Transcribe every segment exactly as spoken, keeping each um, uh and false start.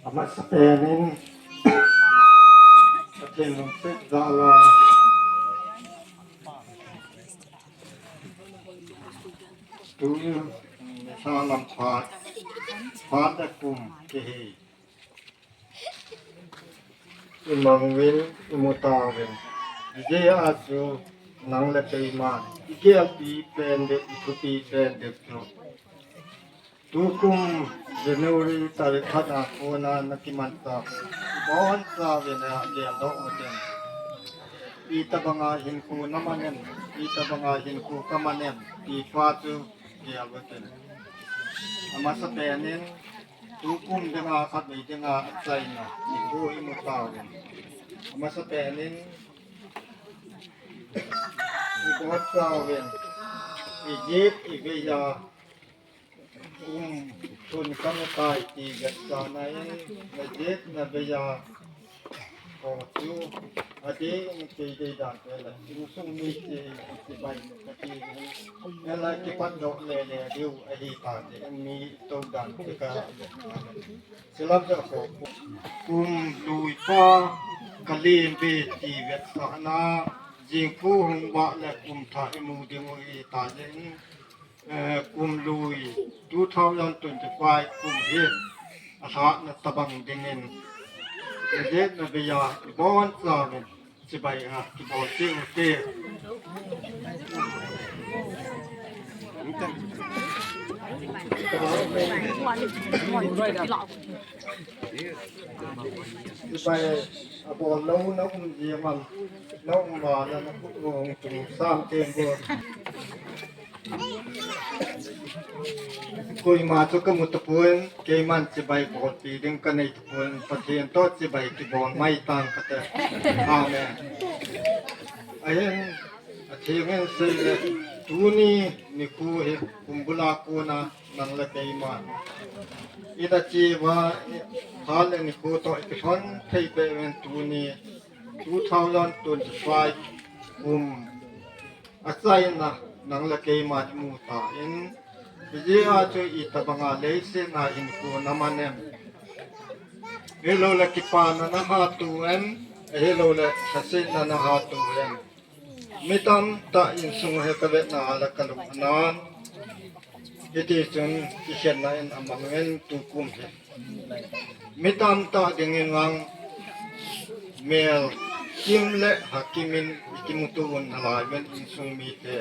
Amasapen in Pathen lungset jal a, tuni nisalam phat, phat le kum kihi. Imang uvin, imu tauvin. Hijeh a chu nang le keiman igelpi pen ding, ithupi pen ding chu tukum January tarik khat a kona nakimanchah, ibonchauvin ageldoh utin. Itobanga hinkho naman em, itobanga hinkho kaman em, ti pa chu gel utin. Amasapen in tukum dinga khatvei dinga achaina nikho imu tauvin. Amasapen in ibonchauvin, ijep ivei a um thun kamu tai ti vetsahna in, najep navei a kho chu adih in kei deidan te le insung mite chibai kati in, ela kipatdoh lele diu ahi tante in mi tou dan te ka silap ja kho. Kum lui pa kalim ve ti vetsahna, jingkhu hung vah le kum thah imu ding u ahi tante in, eh, kum lui two thousand twenty-five kum hi alhahna tobang dingin, najep navei a ibonchauvin chibai a kibol cheh ute. Chibai abol lou na um jeh a, na um uva le nakhut u hung tung sam teng bou. Koima chu kamu tapon, keiman chibai bolpi ding kanei tapon, Pathen toh chibai kibol mai tang kate. Amen. Ahin, atheng in seile, tuni nikho hi kumbul a kona nang le keima ina che uva, phat le nikho toh ikilhon thei peh uvin, tuni two thousand twenty-five kum achaina nang le keima imu tan, hijeh a chu itobanga leiset a hinkho naman em, ahilouleh kipana nahat u em, ahilouleh lhasetna nahat u em. Mi tamtah insung hi kavetna le kalung anan, hiti chun kikhenna in amang in tukum hi mi tamtah dingin vang mel kim le ha kim in ikimuto un nalai uvin insung mite.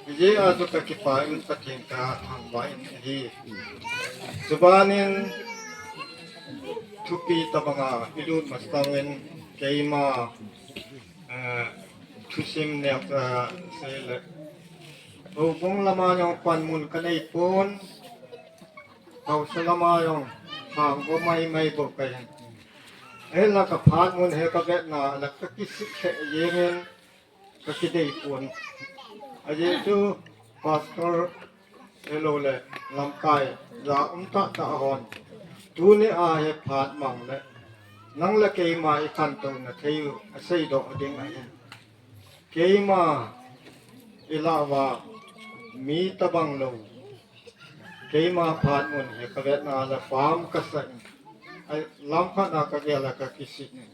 Hijeh a chu kakipah in Pathen kathangvah in ahi. Chubanin thupi tobanga ilut masangin keima, eh, thusim neo, eh, seile, houbung lama jong panmun kanei pon, haosa lama jong thangvah maimai bou kahin. Ahinla kaphat mun hi kavetna le kakisih lheh jengin, kakidei pon. Ajeh chu pastor ahilouleh lamkai ja um tahtah hon tuni a hi phat mang le nang le keima ikhantouna thei u aseidoh ding ahin. Keima ilah uva mi tobang lou, keima phat mun hi kavetna le pam kasah in, lamkhat a kagel a kakisih in.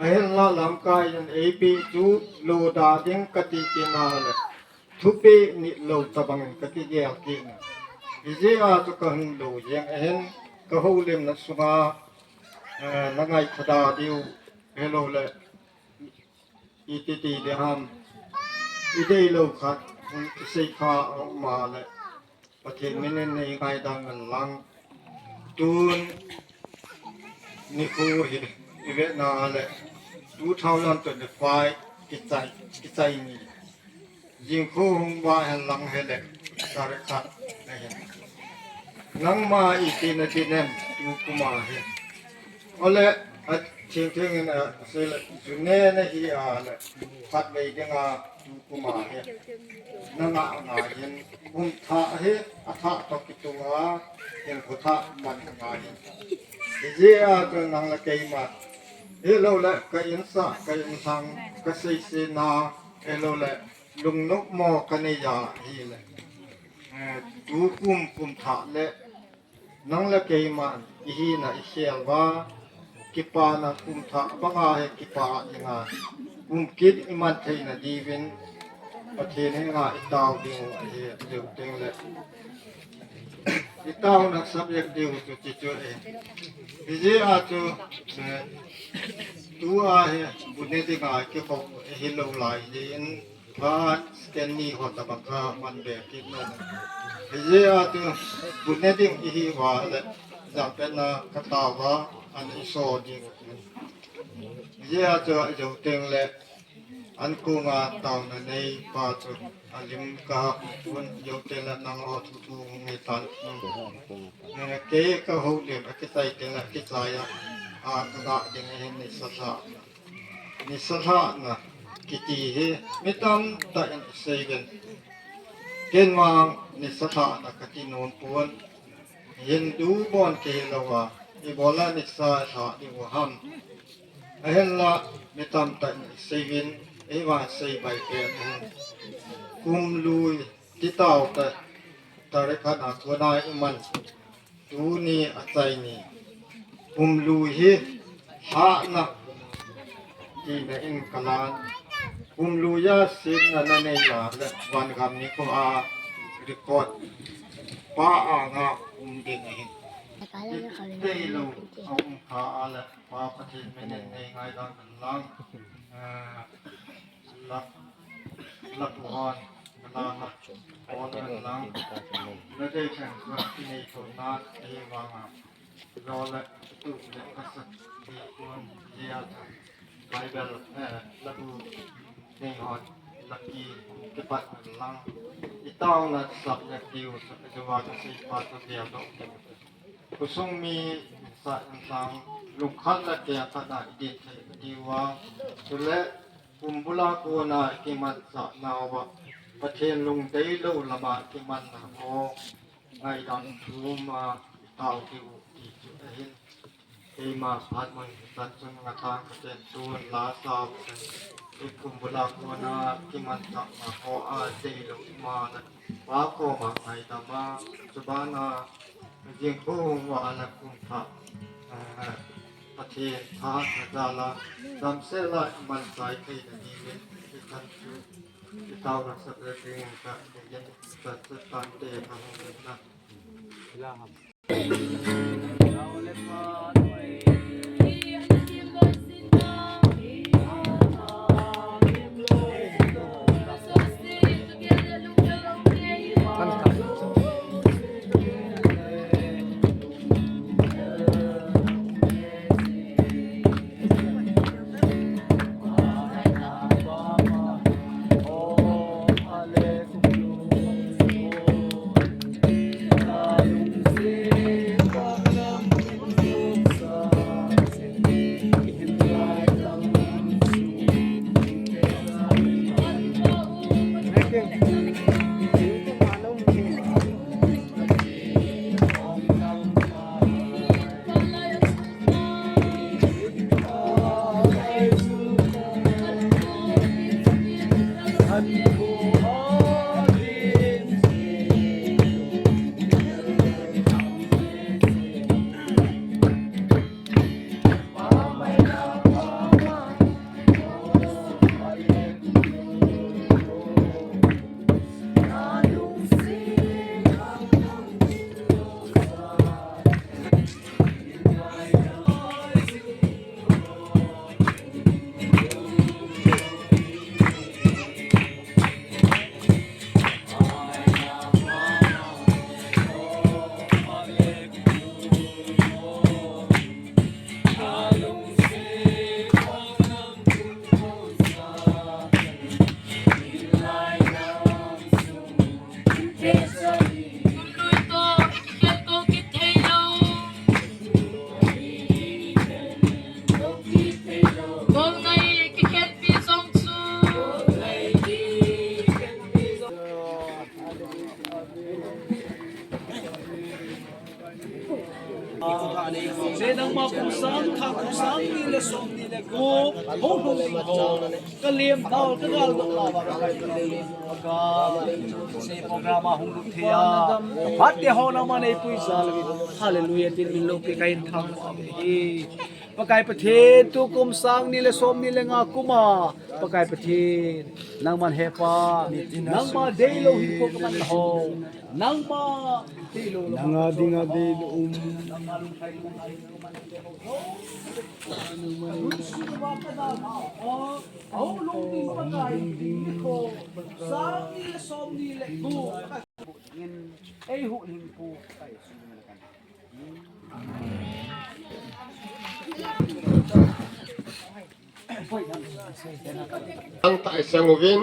Ahinla lamkai in eipeh chu lou da ding kati kit na le thupeh nit lou tobangin kakigel kit in. Hijeh a chu kahung lou jeng ahin, kahoulimna sunga, eh, nangaikha da diu, ahilouleh iti ti ding ham, ideilou khat hung kisei kha aum a le Pathen min in neingaidam un lang. Tun nikho hi ivetna le two thousand twenty-five kichai, kichai ni. Jingkhu hung vah hen lang hile, tarik khat nahin. Nangma iti nadin em tukum a hi? Ole, athengtheng in asei le, ju ne nahi a le, khatvei dinga tukum a hi nangah ngai in, kum thah hi athah toh kitoh a, hinkho thah man ngai in. Hijeh a chu nang le keima, ahilouleh ka insah, ka inlhang, kaseisena, ahilouleh lungnop mo kanei a ahile, eh, tukum kum thah le nang le keiman ihina ikhel uva, kipana kum thah banga hi kipah inga, kum kit iman theina diuvin Pathen henga itao diu ahi, ateu teng le itaona subject diu chu ti chu e. Hijeh a chu, eh, tua hi bu ne dinga kikhop hilou lai jeh in, phat scan ni ho tabang kaman be kit nom. Hijeh a chu bu ne ding ihi uva le, jangpetna katao uva, an iso diu. Hijeh a chu ajou teng le, an kunga taona nei pa chu alim kaha pun, jou teng le nangho thu thu hung hi tan. Eh, kei kahoulim, akichai teng le akichai a, a kaga ding ahin, nisa lhah. Nisa lhahna kiti hi mi tamtah in asei uvin. Ken vang nisa lhahna kati nom pon. Hindu bon kahi louva, ibola nisa lhah diu ham? Ahinla mi tamtah in asei uvin, eivang sei bai pen ahin. Kum lui ti tao ta, tarik khat a kona iman. Tuni achai ni. Kum lui hi lhahna tina in kalan. Kum lui a simna nanei a le, van gam nikho a record pa anga um ding ahin. Dei lou a um kha a le, Pa Pathen minin nei ngaidam hen lang. Ah, la, la pu hon, la, la, hon hen lang. La dei chen suan kinei thona, ei vang a. Lo le, tu le, ka sa, di kun, di a ta. Bible, eh, la pu, nei hon, la ki, kipat hen lang. Itao la sap le diu, sa, sa va ka sei pa sa dia do. Khosung mi sa insang lungkhat le kengkhat a idin thei diuva, chule kum bula kona kimanchah nauva, Pathen lungdei lou lama kimanna ho ngaidam thum a itao diu ti chu ahin. Keima phat mun hitan chun ngathang kachen tun la sao kachen. Kum bula kona kimanchah na ho a dei lou ima le. Pa koma ngaidam a, chubana jingkah hung uva le kum thah, eh, Pathen thahatna jal a, damsel a imanchah theina diuvin, ikhan chu, itaona sap le ding ka, yen, ka, ka, tante ka hung na. Sedang ma kum sang, tha kum sang ni le som ni le Hung lhung ding ho, ka lem dal, ka gal dal la, ka kai ka lem, ka se program a hung lut thei a, ka phat te ho nangman ei pui sah. Hallelujah, tin min loupi ka in thang hi. Pakai Pathen, tu kum sang ni le som ni le nga kum a, Pakai Pathen, nangman hepa, nangma deilou hinkho ka man ho, nangma deilou, nanga dinga deilou um. Ang ta isang uvin.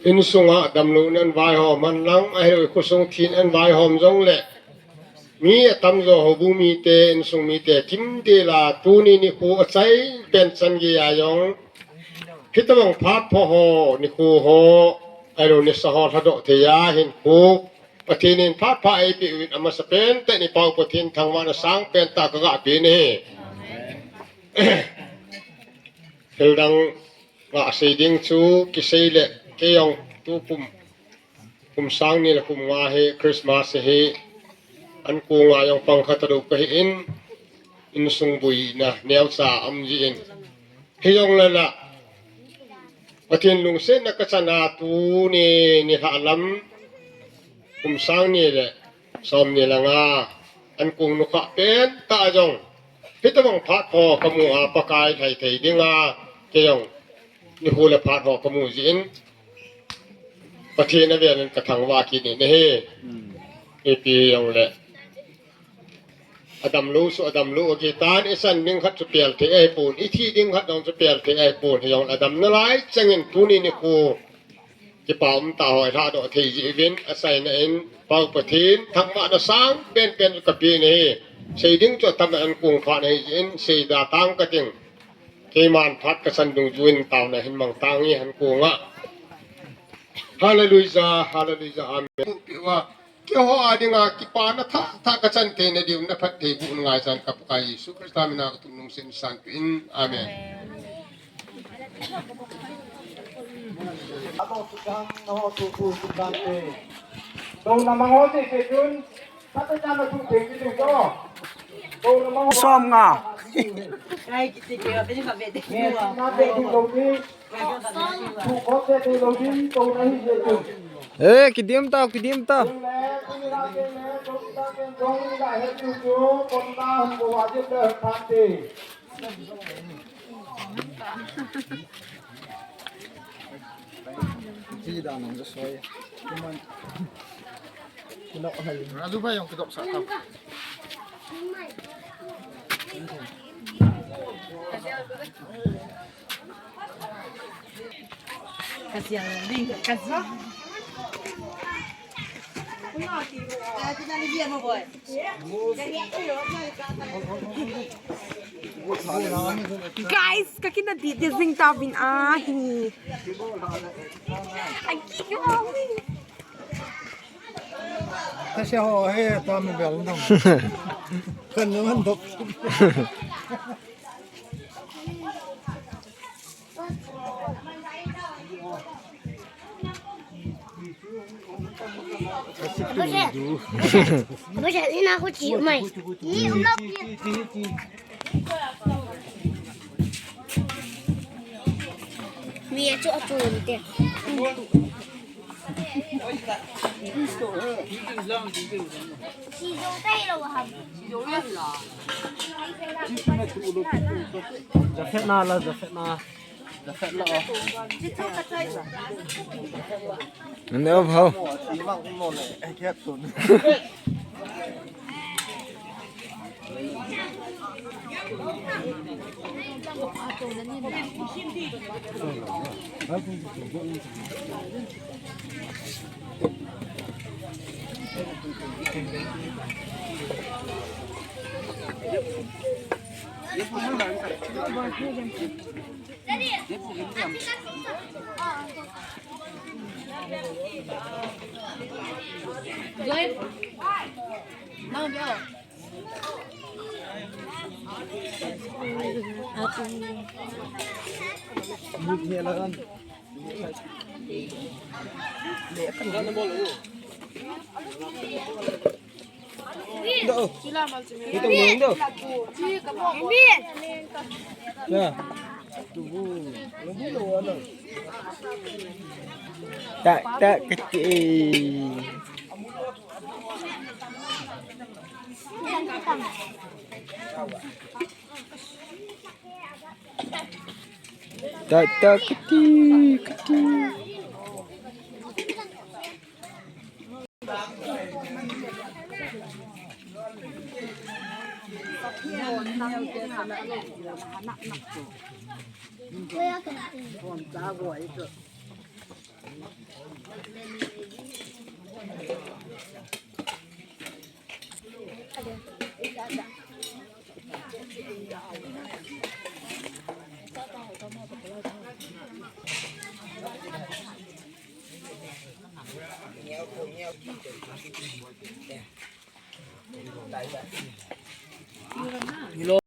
Insunga damlou nan vaihom hen lang, ahilou khosung thin an vaihom jongle. Mi atamjo houbung mite, insung mite, kimdel a tuni nikho achai pen chan geiya jong. Hitobang phat pha ho, nikho ho, ahilou nisa ho lhadoh thei a hinkho. Pathen in phat pha eipeh uvin amasapen tah in i Pa u Pathen thangvahna sangpen tah ka gah pen ahi. Thildang Nga sei ding chu kisei le kei jong tu kum, kum sang ni le kum nga hi Christmas hi an kong a jong pang khat talou kahi in, insung boina neocha um ji in. Hijongle la Pathen lungsetna ka chan a tuni nilhah lam kum sang ni le som ni le nga an kong nukhah pen tah jong. Hitobang phat ho kamu a Pakai lhai thei dinga kei jong nikho le phat ho kamu ji in Pathen avel in ka thangvah kit in ahi. Ipi jongle adamlou chu adamlou ahi tan, ichan ding khat chu pel thei ahipon, ithi ding khat jong chu pel thei ahipon, hijongle adamna lai chang in tuni nikho Kipa um tah ho i lhadoh thei jeh uvin, achaina in Pa u Pathen thangvahna sangpen pen ka pe in ahi. Sei ding chu atam in an kong phat ahi jeh in, sei da tang kating. Keiman phat ka chan dungjuiyin taona hin mang tange han kong a. Hallelujah, hallelujah, amen. Keiho a dinga kipana thah thah ka chan theina diu na phatthei boh ngaichan ka Pakai Jesu Christa mina ka thum nung sen san peh in. Amen. Som nga. Eh, kidim tau, kidim tau. Raju bhai, jong kidop sah tau. Kasi ang ding, kasi. Guys, ka kinadih dih jing tauvin ahi. Ay, kiyo. Kasi ho, eh, tama bel nang. Kan naman dok. Bose, bose, ina ko chi umai. Ni umlop. Mi achu achu ni te. Jafet na la, jafet na. Jafet na. Nde o bhau. Joy. Nang dia. Tak, tak, kecil. Tak, tak, kecil, kecil.